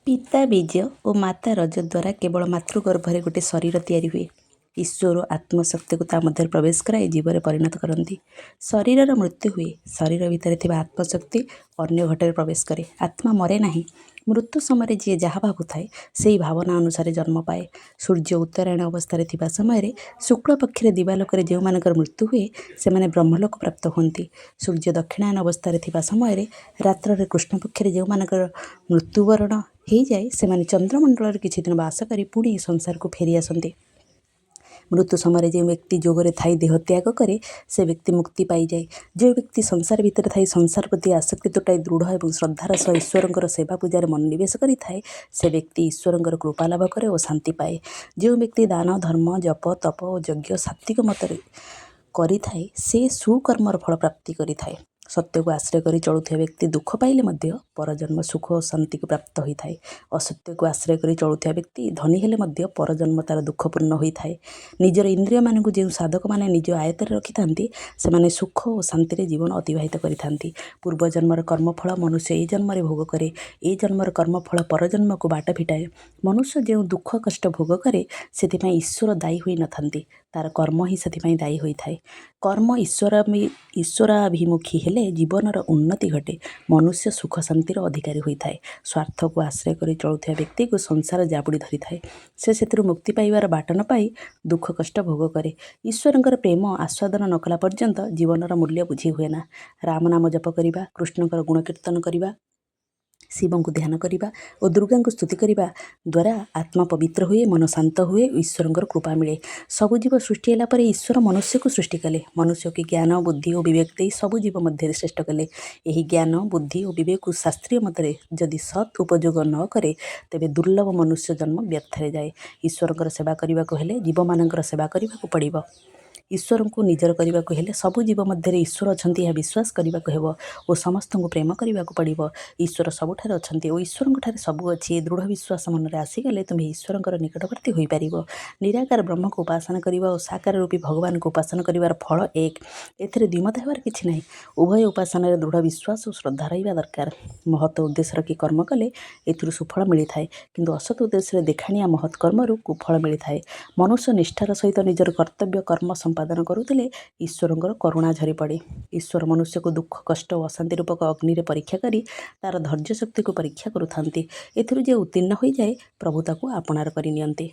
ପିତା ବୀର୍ଯ୍ୟ ଓ ମାତା ରଜ ଦ୍ୱାରା କେବଳ ମାତୃଗର୍ଭରେ ଗୋଟିଏ ଶରୀର ତିଆରି ହୁଏ। ଈଶ୍ୱର ଆତ୍ମଶକ୍ତିକୁ ତା ମଧ୍ୟରେ ପ୍ରବେଶ କରାଇ ଜୀବରେ ପରିଣତ କରନ୍ତି। ଶରୀରର ମୃତ୍ୟୁ ହୁଏ। ଶରୀର ଭିତରେ ଥିବା ଆତ୍ମଶକ୍ତି ଅନ୍ୟ ଘଟରେ ପ୍ରବେଶ କରେ। ଆତ୍ମା ମରେ ନାହିଁ। ମୃତ୍ୟୁ ସମୟରେ ଯିଏ ଯାହା ଭାବୁଥାଏ, ସେହି ଭାବନା ଅନୁସାରେ ଜନ୍ମ ପାଏ। ସୂର୍ଯ୍ୟ ଉତ୍ତରାୟଣ ଅବସ୍ଥାରେ ଥିବା ସମୟରେ ଶୁକ୍ଳପକ୍ଷରେ ଦିବାଲୋକରେ ଯେଉଁମାନଙ୍କର ମୃତ୍ୟୁ ହୁଏ, ସେମାନେ ବ୍ରହ୍ମଲୋକ ପ୍ରାପ୍ତ ହୁଅନ୍ତି। ସୂର୍ଯ୍ୟ ଦକ୍ଷିଣାୟନ ଅବସ୍ଥାରେ ଥିବା ସମୟରେ ରାତ୍ରରେ କୃଷ୍ଣପକ୍ଷରେ ଯେଉଁମାନଙ୍କର ମୃତ୍ୟୁବରଣ ହୋଇଯାଏ, ସେମାନେ ଚନ୍ଦ୍ରମଣ୍ଡଳରେ କିଛିଦିନ ବାସ କରି ପୁଣି ଏ ସଂସାରକୁ ଫେରି ଆସନ୍ତି। ମୃତ୍ୟୁ ସମୟରେ ଯେଉଁ ବ୍ୟକ୍ତି ଯୋଗରେ ଥାଇ ଦେହ ତ୍ୟାଗ କରେ, ସେ ବ୍ୟକ୍ତି ମୁକ୍ତି ପାଇଯାଏ। ଯେଉଁ ବ୍ୟକ୍ତି ସଂସାର ଭିତରେ ଥାଇ ସଂସାର ପ୍ରତି ଆସକ୍ତି ତୁଟାଇ ଦୃଢ଼ ଏବଂ ଶ୍ରଦ୍ଧାର ସହ ଈଶ୍ୱରଙ୍କର ସେବା ପୂଜାରେ ମନୋନିବେଶ କରିଥାଏ, ସେ ବ୍ୟକ୍ତି ଈଶ୍ୱରଙ୍କର କୃପା ଲାଭ କରେ ଓ ଶାନ୍ତି ପାଏ। ଯେଉଁ ବ୍ୟକ୍ତି ଦାନ, ଧର୍ମ, ଜପ, ତପ ଓ ଯଜ୍ଞ ସାତ୍ତ୍ୱିକ ମତରେ କରିଥାଏ, ସେ ସୁକର୍ମର ଫଳ ପ୍ରାପ୍ତି କରିଥାଏ। ସତ୍ୟକୁ ଆଶ୍ରୟ କରି ଚଳୁଥିବା ବ୍ୟକ୍ତି ଦୁଃଖ ପାଇଲେ ମଧ୍ୟ ପରଜନ୍ମ ସୁଖ ଓ ଶାନ୍ତିକୁ ପ୍ରାପ୍ତ ହୋଇଥାଏ। ଅସତ୍ୟକୁ ଆଶ୍ରୟ କରି ଚଳୁଥିବା ବ୍ୟକ୍ତି ଧନୀ ହେଲେ ମଧ୍ୟ ପରଜନ୍ମ ତା'ର ଦୁଃଖପୂର୍ଣ୍ଣ ହୋଇଥାଏ। ନିଜର ଇନ୍ଦ୍ରିୟମାନଙ୍କୁ ଯେଉଁ ସାଧକମାନେ ନିଜ ଆୟତ୍ତରେ ରଖିଥାନ୍ତି, ସେମାନେ ସୁଖ ଓ ଶାନ୍ତିରେ ଜୀବନ ଅତିବାହିତ କରିଥାନ୍ତି। ପୂର୍ବଜନ୍ମର କର୍ମଫଳ ମନୁଷ୍ୟ ଏ ଜନ୍ମରେ ଭୋଗ କରେ। ଏ ଜନ୍ମର କର୍ମଫଳ ପରଜନ୍ମକୁ ବାଟ ଫିଟାଏ। ମନୁଷ୍ୟ ଯେଉଁ ଦୁଃଖ କଷ୍ଟ ଭୋଗ କରେ, ସେଥିପାଇଁ ଈଶ୍ୱର ଦାୟୀ ହୋଇନଥାନ୍ତି। ତା'ର କର୍ମ ହିଁ ସେଥିପାଇଁ ଦାୟୀ ହୋଇଥାଏ। କର୍ମ ଈଶ୍ୱରାଭିମୁଖୀ ହେଲେ ଜୀବନର ଉନ୍ନତି ଘଟେ। ମନୁଷ୍ୟ ସୁଖ ଶାନ୍ତିର ଅଧିକାରୀ ହୋଇଥାଏ। ସ୍ୱାର୍ଥକୁ ଆଶ୍ରୟ କରି ଚଳୁଥିବା ବ୍ୟକ୍ତିକୁ ସଂସାର ଜାବୁଡ଼ି ଧରିଥାଏ। ସେ ସେଥିରୁ ମୁକ୍ତି ପାଇବାର ବାଟ ନ ପାଇ ଦୁଃଖ କଷ୍ଟ ଭୋଗ କରେ। ଈଶ୍ୱରଙ୍କର ପ୍ରେମ ଆସ୍ୱାଦନ ନ କଲା ପର୍ଯ୍ୟନ୍ତ ଜୀବନର ମୂଲ୍ୟ ବୁଝି ହୁଏନା। ରାମ ନାମ ଜପ କରିବା, କୃଷ୍ଣଙ୍କର ଗୁଣକୀର୍ତ୍ତନ କରିବା, ଶିବଙ୍କୁ ଧ୍ୟାନ କରିବା ଓ ଦୁର୍ଗାଙ୍କୁ ସ୍ତୁତି କରିବା ଦ୍ୱାରା ଆତ୍ମା ପବିତ୍ର ହୁଏ, ମନ ଶାନ୍ତ ହୁଏ, ଈଶ୍ୱରଙ୍କର କୃପା ମିଳେ। ସବୁ ଜୀବ ସୃଷ୍ଟି ହେଲା ପରେ ଈଶ୍ୱର ମନୁଷ୍ୟକୁ ସୃଷ୍ଟି କଲେ। ମନୁଷ୍ୟକୁ ଜ୍ଞାନ, ବୁଦ୍ଧି ଓ ବିବେକ ଦେଇ ସବୁ ଜୀବ ମଧ୍ୟରେ ଶ୍ରେଷ୍ଠ କଲେ। ଏହି ଜ୍ଞାନ, ବୁଦ୍ଧି ଓ ବିବେକକୁ ଶାସ୍ତ୍ରୀୟ ମତରେ ଯଦି ସତ୍ ଉପଯୋଗ ନ କରେ, ତେବେ ଦୁର୍ଲଭ ମନୁଷ୍ୟ ଜନ୍ମ ବ୍ୟର୍ଥରେ ଯାଏ। ଈଶ୍ୱରଙ୍କର ସେବା କରିବାକୁ ହେଲେ ଜୀବମାନଙ୍କର ସେବା କରିବାକୁ ପଡ଼ିବ। ଈଶ୍ୱରଙ୍କୁ ନିଜର କରିବାକୁ ହେଲେ ସବୁ ଜୀବ ମଧ୍ୟରେ ଈଶ୍ୱର ଅଛନ୍ତି, ଏହା ବିଶ୍ୱାସ କରିବାକୁ ହେବ ଓ ସମସ୍ତଙ୍କୁ ପ୍ରେମ କରିବାକୁ ପଡ଼ିବ। ଈଶ୍ୱର ସବୁଠାରେ ଅଛନ୍ତି ଓ ଈଶ୍ୱରଙ୍କଠାରେ ସବୁ ଅଛି, ଏ ଦୃଢ଼ ବିଶ୍ୱାସ ମନରେ ଆସିଗଲେ ତୁମେ ଈଶ୍ୱରଙ୍କର ନିକଟବର୍ତ୍ତୀ ହୋଇପାରିବ। ନିରାକାର ବ୍ରହ୍ମକୁ ଉପାସନା କରିବା ଓ ସାକାର ରୂପୀ ଭଗବାନଙ୍କୁ ଉପାସନା କରିବାର ଫଳ ଏକ। ଏଥିରେ ଦ୍ୱିମତ ହେବାର କିଛି ନାହିଁ। ଉଭୟ ଉପାସନାରେ ଦୃଢ଼ ବିଶ୍ୱାସ ଓ ଶ୍ରଦ୍ଧା ରହିବା ଦରକାର। ମହତ୍ ଉଦ୍ଦେଶ୍ୟ ରଖି କର୍ମ କଲେ ଏଥିରୁ ସୁଫଳ ମିଳିଥାଏ, କିନ୍ତୁ ଅସତ୍ ଉଦ୍ଦେଶ୍ୟରେ ଦେଖାଣିଆ ମହତ୍ କର୍ମରୁ କୁଫଳ ମିଳିଥାଏ। ମନୁଷ୍ୟ ନିଷ୍ଠାର ସହିତ ନିଜର କର୍ତ୍ତବ୍ୟ କର୍ମ ସମ୍ପାଦନ କରୁଥିଲେ ଈଶ୍ୱରଙ୍କର କରୁଣା ଝରିପଡ଼େ। ଈଶ୍ୱର ମନୁଷ୍ୟକୁ ଦୁଃଖ, କଷ୍ଟ ଓ ଅଶାନ୍ତି ରୂପକ ଅଗ୍ନିରେ ପରୀକ୍ଷା କରି ତା'ର ଧୈର୍ଯ୍ୟ ଶକ୍ତିକୁ ପରୀକ୍ଷା କରୁଥାନ୍ତି। ଏଥିରୁ ଯେ ଉତ୍ତୀର୍ଣ୍ଣ ହୋଇଯାଏ, ପ୍ରଭୁ ତାକୁ ଆପଣାର କରିନିଅନ୍ତି।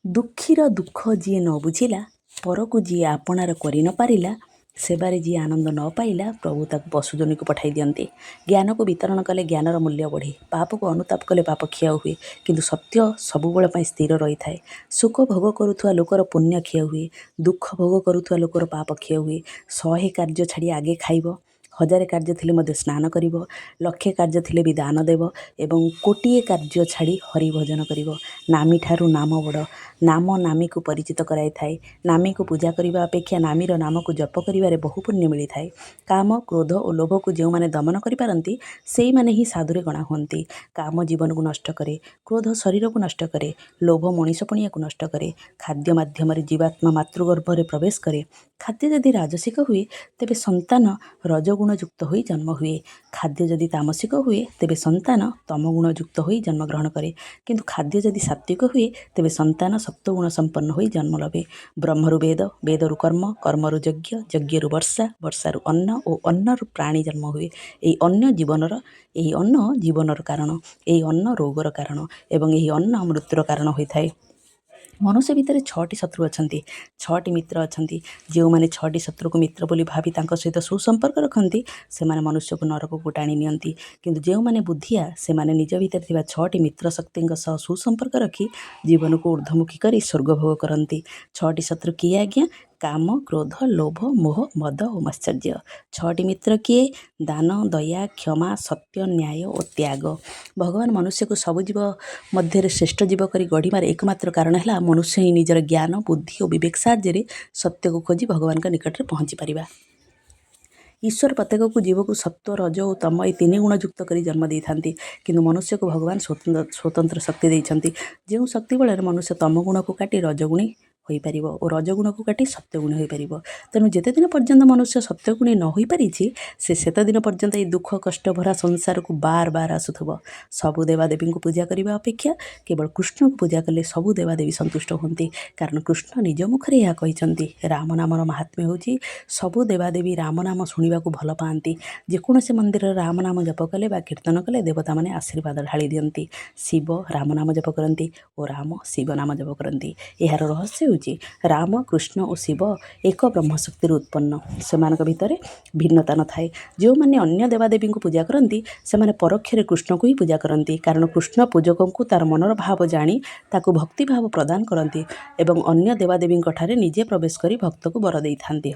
ଦୁଃଖୀର ଦୁଃଖ ଯିଏ ନ ବୁଝିଲା, ପରକୁ ଯିଏ ଆପଣାର କରି ନ ପାରିଲା, ସେବାରେ ଯିଏ ଆନନ୍ଦ ନ ପାଇଲା, ପ୍ରଭୁ ତାକୁ ପଶୁଯୋନିକୁ ପଠାଇ ଦିଅନ୍ତି। ଜ୍ଞାନକୁ ବିତରଣ କଲେ ଜ୍ଞାନର ମୂଲ୍ୟ ବଢ଼େ। ପାପକୁ ଅନୁତାପ କଲେ ପାପ କ୍ଷୟ ହୁଏ, କିନ୍ତୁ ସତ୍ୟ ସବୁବେଳ ପାଇଁ ସ୍ଥିର ରହିଥାଏ। ସୁଖ ଭୋଗ କରୁଥିବା ଲୋକର ପୁଣ୍ୟ କ୍ଷୟ ହୁଏ। ଦୁଃଖ ଭୋଗ କରୁଥିବା ଲୋକର ପାପ କ୍ଷୟ ହୁଏ। 100 କାର୍ଯ୍ୟ ଛାଡ଼ି ଆଗେ ଖାଇବ, 1000 କାର୍ଯ୍ୟ ଥିଲେ ମଧ୍ୟ ସ୍ନାନ କରିବ, ଲକ୍ଷେ କାର୍ଯ୍ୟ ଥିଲେ ବି ଦାନ ଦେବ ଏବଂ କୋଟିଏ କାର୍ଯ୍ୟ ଛାଡ଼ି ହରି ଭଜନ କରିବ। ନାମୀଠାରୁ ନାମ ବଡ଼। ନାମ ନାମୀକୁ ପରିଚିତ କରାଇଥାଏ। ନାମୀକୁ ପୂଜା କରିବା ଅପେକ୍ଷା ନାମୀର ନାମକୁ ଜପ କରିବାରେ ବହୁ ପୁଣ୍ୟ ମିଳିଥାଏ। କାମ, କ୍ରୋଧ ଓ ଲୋଭକୁ ଯେଉଁମାନେ ଦମନ କରିପାରନ୍ତି, ସେଇମାନେ ହିଁ ସାଧୁରେ ଗଣା ହୁଅନ୍ତି। କାମ ଜୀବନକୁ ନଷ୍ଟ କରେ, କ୍ରୋଧ ଶରୀରକୁ ନଷ୍ଟ କରେ, ଲୋଭ ମଣିଷପଣିଆକୁ ନଷ୍ଟ କରେ। ଖାଦ୍ୟ ମାଧ୍ୟମରେ ଜୀବାତ୍ମା ମାତୃଗର୍ଭରେ ପ୍ରବେଶ କରେ। ଖାଦ୍ୟ ଯଦି ରାଜସିକ ହୁଏ, ତେବେ ସନ୍ତାନ ରଜୋଗୁଣଯୁକ୍ତ ହୋଇ ଜନ୍ମ ହୁଏ। ଖାଦ୍ୟ ଯଦି ତାମସିକ ହୁଏ, ତେବେ ସନ୍ତାନ ତମୋଗୁଣଯୁକ୍ତ ହୋଇ ଜନ୍ମଗ୍ରହଣ କରେ। କିନ୍ତୁ ଖାଦ୍ୟ ଯଦି ସାତ୍ତ୍ୱିକ ହୁଏ, ତେବେ ସନ୍ତାନ ସତ୍ତ୍ୱଗୁଣ ସମ୍ପନ୍ନ ହୋଇ ଜନ୍ମ ଲଭେ। ବ୍ରହ୍ମରୁ ବେଦ, ବେଦରୁ କର୍ମ, କର୍ମରୁ ଯଜ୍ଞ, ଯଜ୍ଞରୁ ବର୍ଷା, ବର୍ଷାରୁ ଅନ୍ନ ଓ ଅନ୍ନରୁ ପ୍ରାଣୀ ଜନ୍ମ ହୁଏ। ଏହି ଅନ୍ନ ଜୀବନର କାରଣ, ଏହି ଅନ୍ନ ରୋଗର କାରଣ ଏବଂ ଏହି ଅନ୍ନ ମୃତ୍ୟୁର କାରଣ ହୋଇଥାଏ। ମନୁଷ୍ୟ ଭିତରେ 6ଟି ଶତ୍ରୁ ଅଛନ୍ତି, 6ଟି ମିତ୍ର ଅଛନ୍ତି। ଯେଉଁମାନେ 6ଟି ଶତ୍ରୁକୁ ମିତ୍ର ବୋଲି ଭାବି ତାଙ୍କ ସହିତ ସୁସମ୍ପର୍କ ରଖନ୍ତି, ସେମାନେ ମନୁଷ୍ୟକୁ ନରକକୁ ଟାଣି ନିଅନ୍ତି। କିନ୍ତୁ ଯେଉଁମାନେ ବୁଦ୍ଧିଆ, ସେମାନେ ନିଜ ଭିତରେ ଥିବା 6ଟି ମିତ୍ର ଶକ୍ତିଙ୍କ ସହ ସୁସମ୍ପର୍କ ରଖି ଜୀବନକୁ ଊର୍ଦ୍ଧ୍ୱମୁଖୀ କରି ସ୍ୱର୍ଗ ଭୋଗ କରନ୍ତି। 6ଟି ଶତ୍ରୁ କିଏ ଆଜ୍ଞା? କାମ, କ୍ରୋଧ, ଲୋଭ, ମୋହ, ମଦ ଓ ମାତ୍ସର୍ଯ୍ୟ। 6ଟି ମିତ୍ର କିଏ? ଦାନ, ଦୟା, କ୍ଷମା, ସତ୍ୟ, ନ୍ୟାୟ ଓ ତ୍ୟାଗ। ଭଗବାନ ମନୁଷ୍ୟକୁ ସବୁ ଜୀବ ମଧ୍ୟରେ ଶ୍ରେଷ୍ଠ ଜୀବ କରି ଗଢ଼ିବାର ଏକମାତ୍ର କାରଣ ହେଲା, ମନୁଷ୍ୟ ହିଁ ନିଜର ଜ୍ଞାନ, ବୁଦ୍ଧି ଓ ବିବେକ ସାହାଯ୍ୟରେ ସତ୍ୟକୁ ଖୋଜି ଭଗବାନଙ୍କ ନିକଟରେ ପହଞ୍ଚି ପାରିବା। ଈଶ୍ୱର ପ୍ରତ୍ୟେକକୁ ଜୀବକୁ ସତ୍ତ୍ୱ, ରଜ ଓ ତମ ଏହି ତିନି ଗୁଣଯୁକ୍ତ କରି ଜନ୍ମ ଦେଇଥାନ୍ତି। କିନ୍ତୁ ମନୁଷ୍ୟକୁ ଭଗବାନ ସ୍ୱତନ୍ତ୍ର ଶକ୍ତି ଦେଇଛନ୍ତି, ଯେଉଁ ଶକ୍ତି ବଳରେ ମନୁଷ୍ୟ ତମ ଗୁଣକୁ କାଟି ରଜଗୁଣୀ ହୋଇପାରିବ ଓ ରଜଗୁଣକୁ କାଟି ସତ୍ୟଗୁଣୀ ହୋଇପାରିବ। ତେଣୁ ଯେତେଦିନ ପର୍ଯ୍ୟନ୍ତ ମନୁଷ୍ୟ ସତ୍ୟଗୁଣୀ ନ ହୋଇପାରିଛି, ସେ ସେତେଦିନ ପର୍ଯ୍ୟନ୍ତ ଏହି ଦୁଃଖ କଷ୍ଟ ଭରା ସଂସାରକୁ ବାର ବାର ଆସୁଥିବ। ସବୁ ଦେବାଦେବୀଙ୍କୁ ପୂଜା କରିବା ଅପେକ୍ଷା କେବଳ କୃଷ୍ଣଙ୍କୁ ପୂଜା କଲେ ସବୁ ଦେବାଦେବୀ ସନ୍ତୁଷ୍ଟ ହୁଅନ୍ତି, କାରଣ କୃଷ୍ଣ ନିଜ ମୁଖରେ ଏହା କହିଛନ୍ତି। ରାମ ନାମର ମାହାତ୍ମ୍ୟ ହେଉଛି ସବୁ ଦେବାଦେବୀ ରାମ ନାମ ଶୁଣିବାକୁ ଭଲ ପାଆନ୍ତି। ଯେକୌଣସି ମନ୍ଦିରରେ ରାମ ନାମ ଜପ କଲେ ବା କୀର୍ତ୍ତନ କଲେ ଦେବତାମାନେ ଆଶୀର୍ବାଦ ଢାଳି ଦିଅନ୍ତି। ଶିବ ରାମ ନାମ ଜପ କରନ୍ତି ଓ ରାମ ଶିବ ନାମ ଜପ କରନ୍ତି। ଏହାର ରହସ୍ୟ ହେଉଛି ରାମ, କୃଷ୍ଣ ଓ ଶିବ ଏକ ବ୍ରହ୍ମଶକ୍ତିରୁ ଉତ୍ପନ୍ନ। ସେମାନଙ୍କ ଭିତରେ ଭିନ୍ନତା ନଥାଏ। ଯେଉଁମାନେ ଅନ୍ୟ ଦେବାଦେବୀଙ୍କୁ ପୂଜା କରନ୍ତି, ସେମାନେ ପରୋକ୍ଷରେ କୃଷ୍ଣକୁ ହିଁ ପୂଜା କରନ୍ତି, କାରଣ କୃଷ୍ଣ ପୂଜକଙ୍କୁ ତା'ର ମନର ଭାବ ଜାଣି ତାକୁ ଭକ୍ତିଭାବ ପ୍ରଦାନ କରନ୍ତି ଏବଂ ଅନ୍ୟ ଦେବାଦେବୀଙ୍କ ଠାରେ ନିଜେ ପ୍ରବେଶ କରି ଭକ୍ତକୁ ବର ଦେଇଥାନ୍ତି।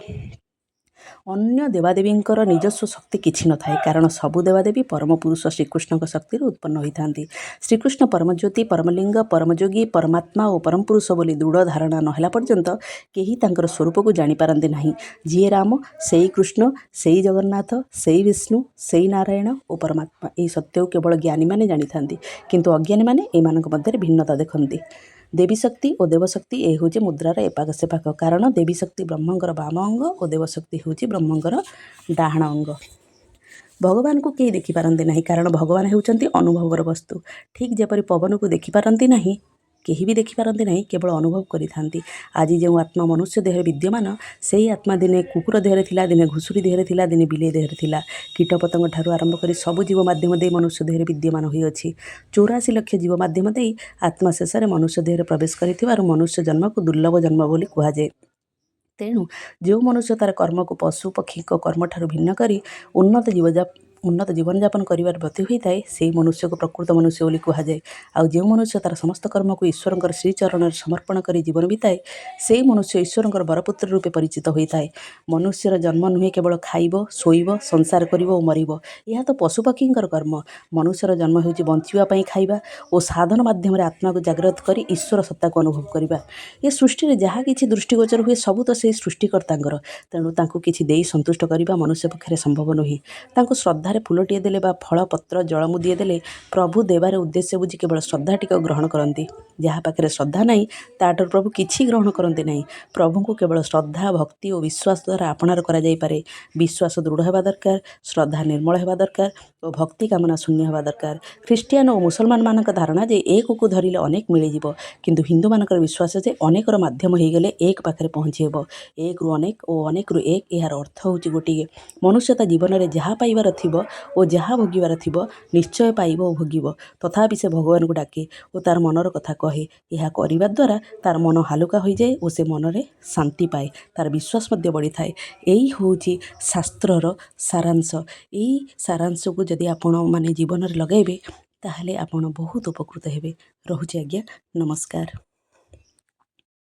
ଅନ୍ୟ ଦେବାଦେବୀଙ୍କର ନିଜସ୍ୱ ଶକ୍ତି କିଛି ନଥାଏ, କାରଣ ସବୁ ଦେବାଦେବୀ ପରମ ପୁରୁଷ ଶ୍ରୀକୃଷ୍ଣଙ୍କ ଶକ୍ତିରୁ ଉତ୍ପନ୍ନ ହୋଇଥାନ୍ତି। ଶ୍ରୀକୃଷ୍ଣ ପରମଜ୍ୟୋତି, ପରମଲିଙ୍ଗ, ପରମଯୋଗୀ, ପରମାତ୍ମା ଓ ପରମପୁରୁଷ ବୋଲି ଦୃଢ଼ ଧାରଣା ନ ହେଲା ପର୍ଯ୍ୟନ୍ତ କେହି ତାଙ୍କର ସ୍ୱରୂପକୁ ଜାଣିପାରନ୍ତି ନାହିଁ। ଯିଏ ରାମ, ସେଇ କୃଷ୍ଣ, ସେଇ ଜଗନ୍ନାଥ, ସେଇ ବିଷ୍ଣୁ, ସେଇ ନାରାୟଣ ଓ ପରମାତ୍ମା। ଏହି ସତ୍ୟକୁ କେବଳ ଜ୍ଞାନୀମାନେ ଜାଣିଥାନ୍ତି, କିନ୍ତୁ ଅଜ୍ଞାନୀମାନେ ଏମାନଙ୍କ ମଧ୍ୟରେ ଭିନ୍ନତା ଦେଖନ୍ତି। ଦେବୀ ଶକ୍ତି ଓ ଦେବଶକ୍ତି ଏ ହେଉଛି ମୁଦ୍ରାର ଏପାଖ ସେପାଖ, କାରଣ ଦେବୀ ଶକ୍ତି ବ୍ରହ୍ମଙ୍କର ବାମ ଅଙ୍ଗ ଓ ଦେବଶକ୍ତି ହେଉଛି ବ୍ରହ୍ମଙ୍କର ଡାହାଣ ଅଙ୍ଗ। ଭଗବାନଙ୍କୁ କେହି ଦେଖିପାରନ୍ତି ନାହିଁ, କାରଣ ଭଗବାନ ହେଉଛନ୍ତି ଅନୁଭବର ବସ୍ତୁ। ଠିକ୍ ଯେପରି ପବନକୁ ଦେଖିପାରନ୍ତି ନାହିଁ, କେହି ବି ଦେଖିପାରନ୍ତି ନାହିଁ, କେବଳ ଅନୁଭବ କରିଥାନ୍ତି। ଆଜି ଯେଉଁ ଆତ୍ମା ମନୁଷ୍ୟ ଦେହରେ ବିଦ୍ୟମାନ, ସେହି ଆତ୍ମା ଦିନେ କୁକୁର ଦେହରେ ଥିଲା, ଦିନେ ଘୁଷୁରୀ ଦେହରେ ଥିଲା, ଦିନେ ବିଲେଇ ଦେହରେ ଥିଲା। କୀଟପତଙ୍ଗ ଠାରୁ ଆରମ୍ଭ କରି ସବୁ ଜୀବ ମାଧ୍ୟମ ଦେଇ ମନୁଷ୍ୟ ଦେହରେ ବିଦ୍ୟମାନ ହୋଇଅଛି। 84 ଲକ୍ଷ ଜୀବ ମାଧ୍ୟମ ଦେଇ ଆତ୍ମା ଶେଷରେ ମନୁଷ୍ୟ ଦେହରେ ପ୍ରବେଶ କରିଥିବାରୁ ମନୁଷ୍ୟ ଜନ୍ମକୁ ଦୁର୍ଲଭ ଜନ୍ମ ବୋଲି କୁହାଯାଏ। ତେଣୁ ଯେଉଁ ମନୁଷ୍ୟ ତା'ର କର୍ମକୁ ପଶୁ ପକ୍ଷୀଙ୍କ କର୍ମଠାରୁ ଭିନ୍ନ କରି ଉନ୍ନତ ଜୀବନଯାପନ କରିବାରେ ବ୍ରତୀ ହୋଇଥାଏ, ସେହି ମନୁଷ୍ୟକୁ ପ୍ରକୃତ ମନୁଷ୍ୟ ବୋଲି କୁହାଯାଏ। ଆଉ ଯେଉଁ ମନୁଷ୍ୟ ତା'ର ସମସ୍ତ କର୍ମକୁ ଈଶ୍ୱରଙ୍କର ଶ୍ରୀଚରଣରେ ସମର୍ପଣ କରି ଜୀବନ ବିତାଏ, ସେହି ମନୁଷ୍ୟ ଈଶ୍ୱରଙ୍କର ବରପୁତ୍ର ରୂପେ ପରିଚିତ ହୋଇଥାଏ। ମନୁଷ୍ୟର ଜନ୍ମ ନୁହେଁ କେବଳ ଖାଇବ, ଶୋଇବ, ସଂସାର କରିବ ଓ ମରିବ। ଏହା ତ ପଶୁପକ୍ଷୀଙ୍କର କର୍ମ। ମନୁଷ୍ୟର ଜନ୍ମ ହେଉଛି ବଞ୍ଚିବା ପାଇଁ ଖାଇବା ଓ ସାଧନ ମାଧ୍ୟମରେ ଆତ୍ମାକୁ ଜାଗ୍ରତ କରି ଈଶ୍ୱର ସତ୍ତାକୁ ଅନୁଭବ କରିବା। ଏ ସୃଷ୍ଟିରେ ଯାହା କିଛି ଦୃଷ୍ଟିଗୋଚର ହୁଏ, ସବୁ ତ ସେଇ ସୃଷ୍ଟିକର୍ତ୍ତାଙ୍କର। ତେଣୁ ତାଙ୍କୁ କିଛି ଦେଇ ସନ୍ତୁଷ୍ଟ କରିବା ମନୁଷ୍ୟ ପକ୍ଷରେ ସମ୍ଭବ ନୁହେଁ। ତାଙ୍କୁ ଶ୍ରଦ୍ଧାରେ ଫୁଲଟିଏ ଦେଲେ ବା ଫଳ, ପତ୍ର, ଜଳ ମୁଦିଏ ଦେଲେ ପ୍ରଭୁ ଦେବାର ଉଦ୍ଦେଶ୍ୟ ବୁଝି କେବଳ ଶ୍ରଦ୍ଧା ଟିକକ ଗ୍ରହଣ କରନ୍ତି। ଯାହା ପାଖରେ ଶ୍ରଦ୍ଧା ନାହିଁ, ତା'ଠାରୁ ପ୍ରଭୁ କିଛି ଗ୍ରହଣ କରନ୍ତି ନାହିଁ। ପ୍ରଭୁଙ୍କୁ କେବଳ ଶ୍ରଦ୍ଧା, ଭକ୍ତି ଓ ବିଶ୍ୱାସ ଦ୍ୱାରା ଆପଣାର କରାଯାଇପାରେ। ବିଶ୍ୱାସ ଦୃଢ଼ ହେବା ଦରକାର, ଶ୍ରଦ୍ଧା ନିର୍ମଳ ହେବା ଦରକାର ଓ ଭକ୍ତି କାମନା ଶୂନ୍ୟ ହେବା ଦରକାର। ଖ୍ରୀଷ୍ଟିଆନ ଓ ମୁସଲମାନମାନଙ୍କ ଧାରଣା ଯେ ଏକକୁ ଧରିଲେ ଅନେକ ମିଳିଯିବ, କିନ୍ତୁ ହିନ୍ଦୁମାନଙ୍କର ବିଶ୍ୱାସ ଯେ ଅନେକର ମାଧ୍ୟମ ହୋଇଗଲେ ଏକ ପାଖରେ ପହଞ୍ଚି ହେବ। ଏକରୁ ଅନେକ ଓ ଅନେକରୁ ଏକ, ଏହାର ଅର୍ଥ ହେଉଛି ଗୋଟିଏ। ମନୁଷ୍ୟ ତା ଜୀବନରେ ଯାହା ପାଇବାର ଥିବ ଓ ଯାହା ଭୋଗିବାର ଥିବ, ନିଶ୍ଚୟ ପାଇବ ଓ ଭୋଗିବ। ତଥାପି ସେ ଭଗବାନଙ୍କୁ ଡାକେ ଓ ତା'ର ମନର କଥା କହେ। ଏହା କରିବା ଦ୍ୱାରା ତା'ର ମନ ହାଲୁକା ହୋଇଯାଏ ଓ ସେ ମନରେ ଶାନ୍ତି ପାଏ, ତା'ର ବିଶ୍ୱାସ ମଧ୍ୟ ବଢ଼ିଥାଏ। ଏଇ ହେଉଛି ଶାସ୍ତ୍ରର ସାରାଂଶ। ଏଇ ସାରାଂଶକୁ ଯଦି ଆପଣ ମାନେ ଜୀବନରେ ଲଗାଇବେ, ତାହେଲେ ଆପଣ ବହୁତ ଉପକୃତ ହେବେ। ରହୁଛି ଆଜ୍ଞା, ନମସ୍କାର।